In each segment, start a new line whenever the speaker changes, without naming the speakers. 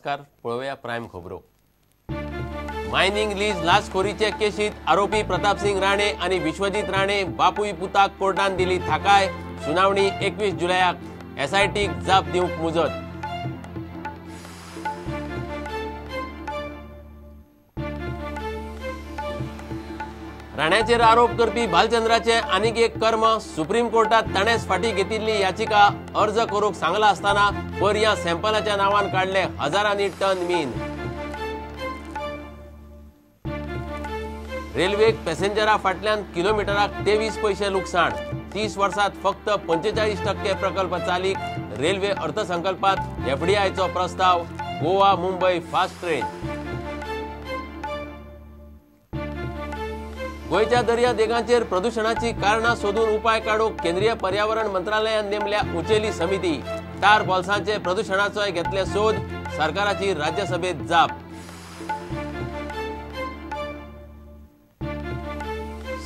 नमस्कार. पळोवया प्रायम खबरो. मायनिंग लीज लाचखोरीचे केशीत आरोपी प्रतापसिंग राणे आनी विश्वजीत राणे बापूय पुताक कोर्टान दिली थाकाय. सुनावणी 21 जुलयाक. एसआयटीक जाप दिवंक मुजत. राण्याचेर आरोप करपी भालचंद्राचे आनीक एक कर्म. सुप्रीम कोर्टात ताणेंच फाटीं घेतिल्ली याचिका अर्ज करूंक सांगला आसतना पर्यां सॅम्पलाच्या नांवान काडले हजारांनी टन मीन. रेल्वेक पॅसेंजरा फाटल्यान किलोमिटराक 23 पयशे लुकसाण. 30 वर्सात फक्त 45% प्रकल्प चालीक. रेल्वे अर्थसंकल्पात एफडीआयचो प्रस्ताव. Goa Mumbai fast train. गोंयच्या दर्या देगांचेर प्रदुशणाची कारणां सोदून उपाय काडूंक केंद्रीय पर्यावरण मंत्रालयान नेमल्या उंचेली समिती. टार बॉल्सांचे प्रदुशणाचोय घेतले सोद. सरकाराची राज्यसभेत जाप.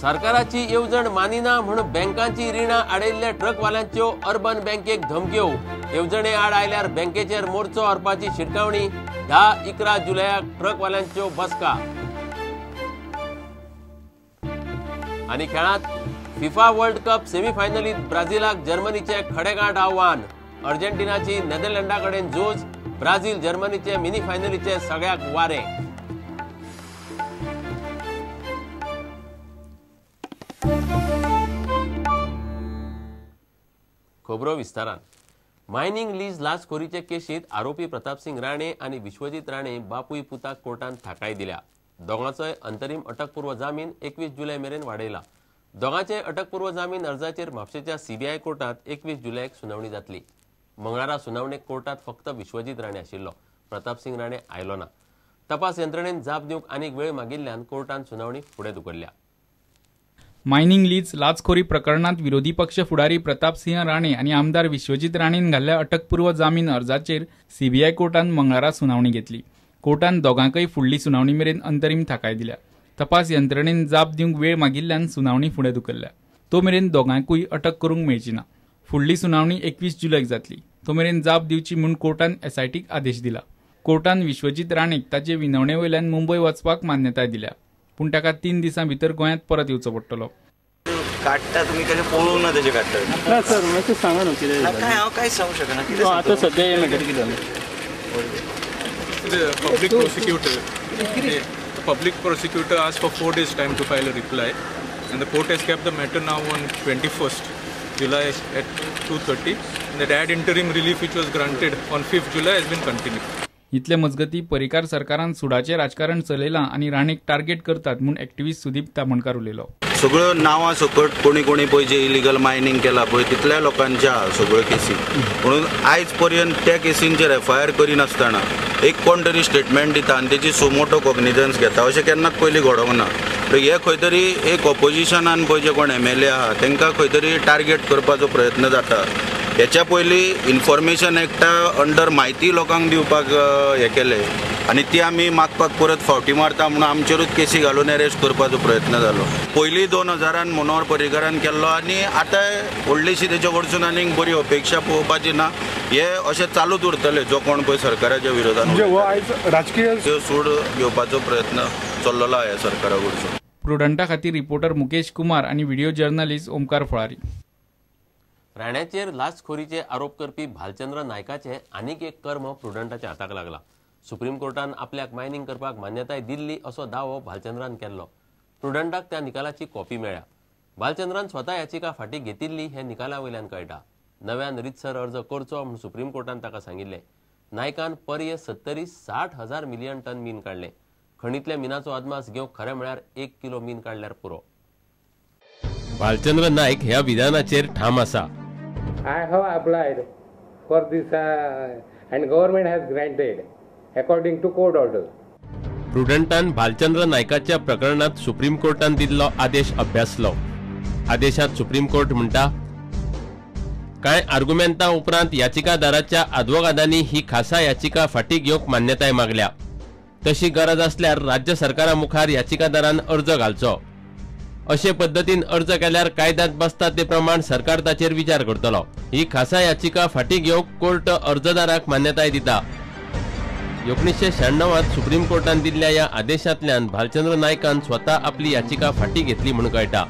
सरकाराची येवजण मानिना म्हूण बँकांची रिणां आडयल्ल्या ट्रकवाल्यांच्यो अर्बन बँकेक धमक्यो. येवजणे आड आयल्यार बँकेचेर मोर्चो व्हरपाची शिटकावणी. 10-11 जुलयाक ट्रकवाल्यांच्यो बसका. आनी खेळांत फिफा वर्ल्ड कप सेमीफायनलीत ब्राझिलाक जर्मनीचे खडेगांठ आव्हान. अर्जेंटिनाची नेदरलँडा कडेन झूज. ब्राझील जर्मनीचे मिनी फायनलीचे सगळ्याक वारे. खबरो विस्तारान. मायनिंग लीज लाचखोरीचे केशीत आरोपी प्रतापसिंग राणे आनी विश्वजीत राणे बापूय पुताक कोर्टान थाकाय दिल्या. दोगांचोय अंतरीम अटकपूर्व जामीन 21 जुलय मेरेन वाडयला. दोगांचे अटकपूर्व जामीन अर्जाचेर म्हापशेच्या सीबीआय कोर्टात 21 जुलयाक सुनावणी जातली. मंगळारा सुनावणेक कोर्टात फक्त विश्वजीत राणे आशिल्लो. प्रतापसिंग राणे आयलो ना. तपास यंत्रणेन जाप दिवंक आनीक वेळ मागिल्ल्यान कोर्टान सुनावणी फुडें धुकल्ल्या.
मायनिंग लीज लाचखोरी प्रकरणांत विरोधी पक्ष फुडारी प्रतापसिंह राणे आनी आमदार विश्वजीत राणेन घाल्ल्या अटकपूर्व जामीन अर्जाचेर सीबीआय कोर्टान मंगळारा सुनावणी घेतली. कोर्टान दोगांकय फुडली सुनावणी मेरेन अंतरीम थाकाय दिल्या. तपास यंत्रणेन जाप दिवंक वेळ मागिल्ल्यान सुनावणी फुडें धुकल्ल्या. तो मेरेन दोगांकूय अटक करूंक मेळची ना. फुडली सुनावणी 21 जुलयाक जातली. तो मेरेन जाप दिवची म्हूण कोर्टान एसआयटीक आदेश दिला. कोर्टान विश्वजीत राणेक ताचे विनवणे वयल्यान मुंबय वचपाक मान्यताय दिल्या. पूण ताका 3 दिसां भितर गोंयांत परत येवचो पडटलो.
काडटा तुमी कशें पळोवंक ना तेजें काडटा.
ना सर, मातशें सांगा न्हू कितें
काय. हांव कांयच सांगूंक शकना. कितें
आतां सद्या हें मॅटर कितें जालें.
The public prosecutor asked for 4 days time to file a reply, and the court has kept the matter now on 21st July at 2:30, and that ad interim relief which was granted on 5th July has been continued.
इतले मजगती परिकार सरकारान सुडाचें राजकारण चलयलां आनी राणेक target करतात म्हूण activist Sudeep तामणकार उलयलो.
सगळ्यो नांवां सकट कोणी कोणी पळय जे इलिगल मायनिंग केला पळय तितल्या लोकांच्या सगळ्यो केसी, म्हणून आयज पर्यंत त्या केसींचेर एफआयआर करिनासतना एक कोण तरी स्टेटमेंट दिता आनी तेची सुमोटो कॉग्निजन्स घेता अशें केन्नाच पयलीं घडोवंक ना. हे खंय तरी एक ऑपोजिशनान पळय जे कोण एमएलए आहा तांकां खंय तरी टार्गेट करपाचो प्रयत्न जाता. हेच्या पयलीं इन्फॉर्मेशन एक्टा अंडर म्हायती लोकांक दिवपाक हें केलें आनी ती आमी मागपाक परत फावटी मारता म्हणून आमचेरूच केसी घालून अरेस्ट करपाचो प्रयत्न जालो. पयलीं 2000 मनोहर पर्रीकारान केल्लो आनी आतां व्हडलीशी तेचे कडसून आनीक बरी अपेक्षा पळोवपाची ना. हे अशें चालूच उरतलें जो कोण पळय सरकाराच्या विरोधान
राजकीय
सूड घेवपाचो प्रयत्न चल्लेलो आहा सरकारा कडसून.
प्रुडंटा खातीर रिपोर्टर मुकेश कुमार आनी व्हिडिओ जर्नलिस्ट ओमकार फळारी.
राण्याचेर लाचखोरीचे आरोप करपी भालचंद्र नायकाचे आनीक एक कर्म प्रुडंटाच्या हाताक लागला. सुप्रीम कोर्टान आपल्याक मायनिंग करपाक मान्यताय दिल्ली असो दावो भालचंद्रान केल्लो. प्रुडंटाक त्या निकालाची कॉपी मेळ्ळ्या. भालचंद्रान स्वता याचिका फाटीं घेतिल्ली हे निकाला वयल्यान कळटा. नव्यान रितसर अर्ज करचो म्हूण सुप्रीम कोर्टान ताका सांगिल्लें. नायकान पर्ये 70-60 हजार मिलियन टन मीन काडलें. खणींतल्या मिनाचो अदमास घेवंक खरें म्हळ्यार 1 किलो मीन काडल्यार पुरो. भालचंद्र नायक ह्या विधानाचेर ठाम आसा.
I have applied for this and government has granted according to court order.
प्रुडंटान Bhalchandra नायकाच्या प्रकरणात सुप्रीम कोर्टान दिल्लो आदेश अभ्यासलो. आदेशात सुप्रीम कोर्ट म्हणटा, कांय आर्गुमेंता उपरांत याचिकादाराच्या आदवोगादांनी ही खासा याचिका फाटीं घेवंक मान्यताय मागल्या. तशी गरज आसल्यार राज्य सरकारा मुखार याचिकादारान अर्ज घालचो. अशे पद्दतीन अर्ज केल्यार कायद्यांत बसता ते प्रमाण सरकार ताचेर विचार करतलो. ही खासा याचिका फाटीं घेवंक कोर्ट अर्जदाराक मान्यताय दिता. 1996 सुप्रीम कोर्टान दिल्ल्या ह्या आदेशांतल्यान भालचंद्र नायकान स्वता आपली याचिका फाटी घेतली म्हूण कळटा.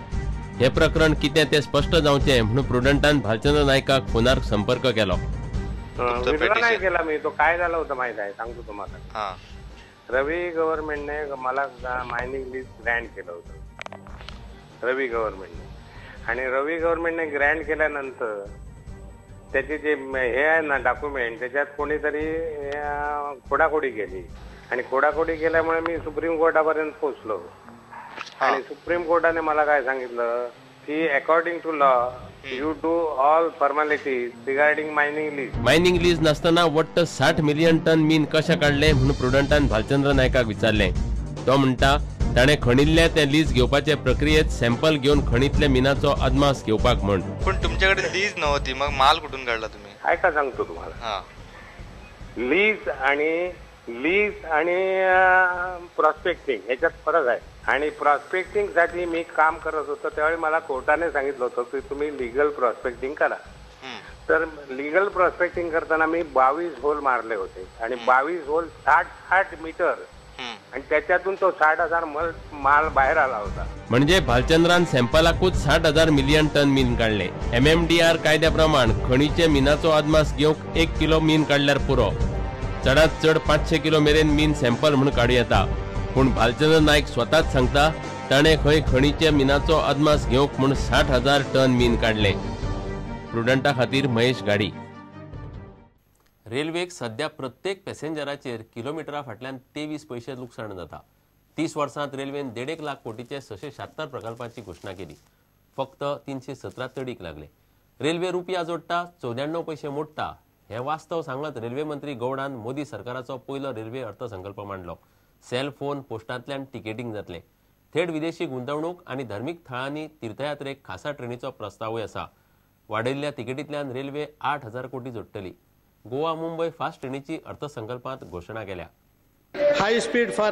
हें प्रकरण कितें तें स्पश्ट जावचें म्हणून प्रुडंटान भालचंद्र नायकाक फोनार संपर्क केलो.
नाही केला मी, तो काय झालं होतं माहित आहे, सांगतो तुम्हाला. रवी गव्हर्नमेंटने मला मायनिंग लीज ग्रँट केलं होतं, रवी गव्हर्नमेंटने. आणि रवी गव्हर्नमेंटने ग्रँट केल्यानंतर त्याचे जे हे आहे ना डॉक्युमेंट, त्याच्यात कोणीतरी खोडाखोडी केली आणि खोडाखोडी केल्यामुळे मी सुप्रीम कोर्टापर्यंत पोहोचलो. आणि सुप्रीम कोर्टाने मला काय सांगितलं की according to law you do all formalities regarding mining lease.
Mining lease नासतना वट्ट 60 मिलियन टन मीन कशें काडलें म्हणून प्रुडंटान भालचंद्र नायकाक विचारलें. तो म्हणटा ताणें खणिल्लें तें लीज घेवपाचे प्रक्रियेत सॅम्पल घेवन खणींतल्या मिनाचो अदमास घेवपाक म्हण.
पण तुमच्याकडे लीज नव्हती, मग माल कुठून काढला तुम्ही?
ऐका सांगतो तुम्हाला. लीज आणि प्रॉस्पेक्टिंग ह्याच्यात फरक आहे. आणि प्रॉस्पेक्टिंग साठी मी काम करत होतो त्यावेळी मला कोर्टाने सांगितलं होतं की तुम्ही लिगल प्रॉस्पेक्टिंग करा. तर लिगल प्रॉस्पेक्टिंग करताना मी 22 होल मारले होते आणि 22 होल 60 मीटर आणि त्याच्यातून तो 60,000 माल बाहेर आला होता.
म्हणजे भालचंद्रान सॅम्पलाकूच 60,000 मिलियन टन मीन काडले. MMDR कायद्या प्रमाण खणीचे मिनाचो अदमास घेवंक 1 किलो मीन काडल्यार पुरो. चडात चड 500 किलो मेरेन मीन सॅम्पल म्हूण काडूं येता. पूण भालचंद्र नायक स्वताच सांगता ताणें खंय खणीचे मिनाचो अदमास घेवंक म्हूण 60,000 टन मीन काडले. प्रुडंटा खातीर महेश गाडी. रेल्वेक सध्या प्रत्येक पॅसेंजराचेर किलोमिटरा फाटल्यान 23 पयशे लुकसाण जाता. 30 वर्सांत रेल्वेन 1.5 लाख कोटीचे 676 प्रकल्पांची घोशणा केली. फक्त 317 तडीक लागले. रेल्वे रुपया जोडटा, 94 पयशे मोडटा हें वास्तव सांगत रेल्वे मंत्री गौडान मोदी सरकाराचो पयलो रेल्वे अर्थसंकल्प मांडलो. सेल फोन पोस्टांतल्यान तिकेटींग जातलें. थेट विदेशी गुंतवणूक आनी धर्मीक थळांनी तीर्थयात्रेक खासा ट्रेनीचो प्रस्तावूय आसा. वाडयल्ल्या तिकेटींतल्यान रेल्वे 8,000 कोटी जोडटली. गोवा मुंबय फास्ट ट्रेनीची अर्थसंकल्पांत घोशणा केल्या.
High speed for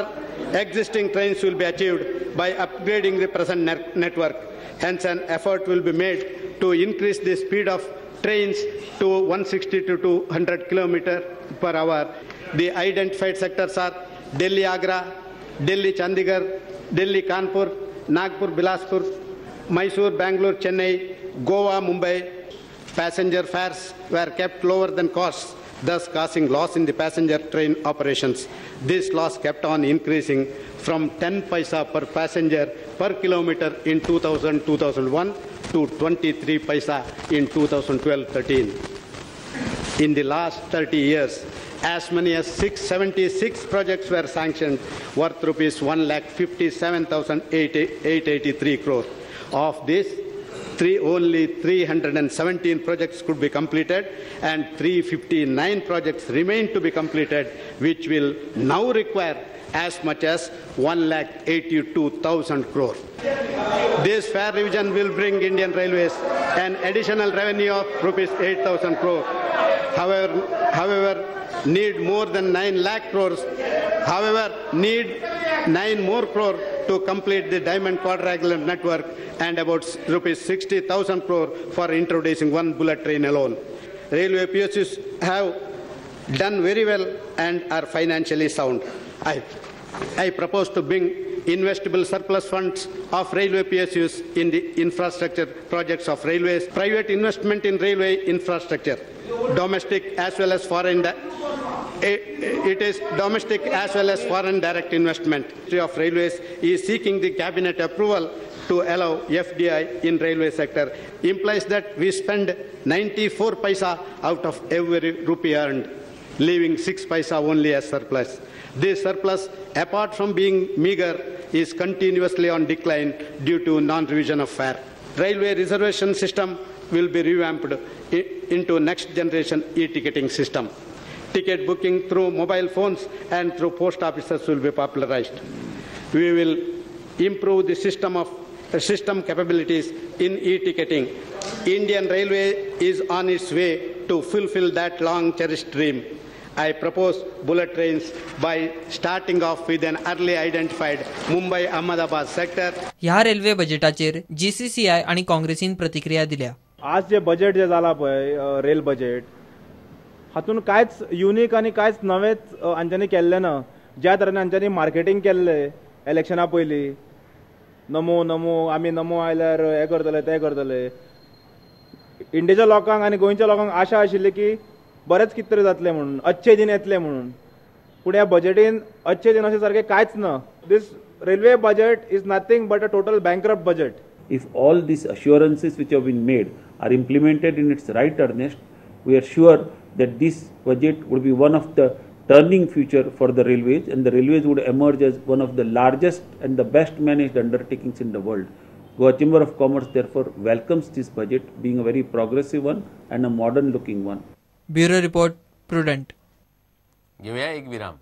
existing trains will be achieved by upgrading the present network. Hence an effort will be made to increase the speed of trains to 160 to 200 km per hour. The identified sectors are Delhi Agra, Delhi Chandigarh, Delhi Kanpur, Nagpur Bilaspur, Mysore Bangalore Chennai, Goa Mumbai. Passenger fares were kept lower than costs, thus causing loss in the passenger train operations. This loss kept on increasing from 10 paisa per passenger per kilometer in 2000-2001 to 23 paisa in 2012-13. In the last 30 years, as many as 676 projects were sanctioned worth rupees 1,57,883 crore. Of this, only 317 projects could be completed and 359 projects remain to be completed, which will now require as much as 1,82,000 crore. This fare revision will bring Indian Railways an additional revenue of rupees 8,000 crore. However, need more than 9 lakh crores. However, need 9 more crore to complete the Diamond Quadrilateral network and about rupees 60,000 crore for introducing one bullet train alone. Railway PSUs have done very well and are financially sound. I propose to bring investable surplus funds of railway PSUs in the infrastructure projects of railways, private investment in railway infrastructure, domestic as well as foreign. It is domestic as well as foreign direct investment. Ministry of Railways is seeking the cabinet approval to allow FDI in railway sector. Implies that we spend 94 paisa out of every rupee earned, leaving 6 paisa only as surplus. This surplus, apart from being meager, is continuously on decline due to non-revision of fare. Railway reservation system will be revamped into next generation e-ticketing system. Ticket booking through mobile phones and through post offices will be popularized. We will improve the system capabilities in e-ticketing. Indian Railway is on its way to fulfill that long-cherished dream. I propose bullet trains by starting off with an early identified Mumbai-Ahmedabad sector.
ह्या railway बजेटाचेर GCCI आनी काँग्रेसीन प्रतिक्रिया दिल्या.
आज जे budget जे जाला पळय, rail budget, हातूंत कांयच युनीक आनी कांयच नवेंच हांच्यांनी केल्लें ना. ज्या तरेन हांच्यांनी मार्केटींग केल्लें इलेक्शना पयलीं, नमो नमो आमी नमो आयल्यार हें करतले तें करतले, इंडियेच्या लोकांक आनी गोंयच्या लोकांक आशा आशिल्ली की बरेंच कितें तरी जातलें म्हणून, अच्छे दिन येतले म्हणून. पूण ह्या बजेटीन अच्छे दिन अशें सारकें कांयच ना. This railway budget is nothing but a total bankrupt budget.
If all these assurances which have been made are implemented in its right earnest, we are sure that this budget would be one of the turning future for the railways, and the railways would emerge as one of the largest and the best managed undertakings in the world. Goa Chamber of Commerce therefore welcomes this budget, being a very progressive one and a modern looking one.
Bureau report, Prudent.
घेवया एक विराम.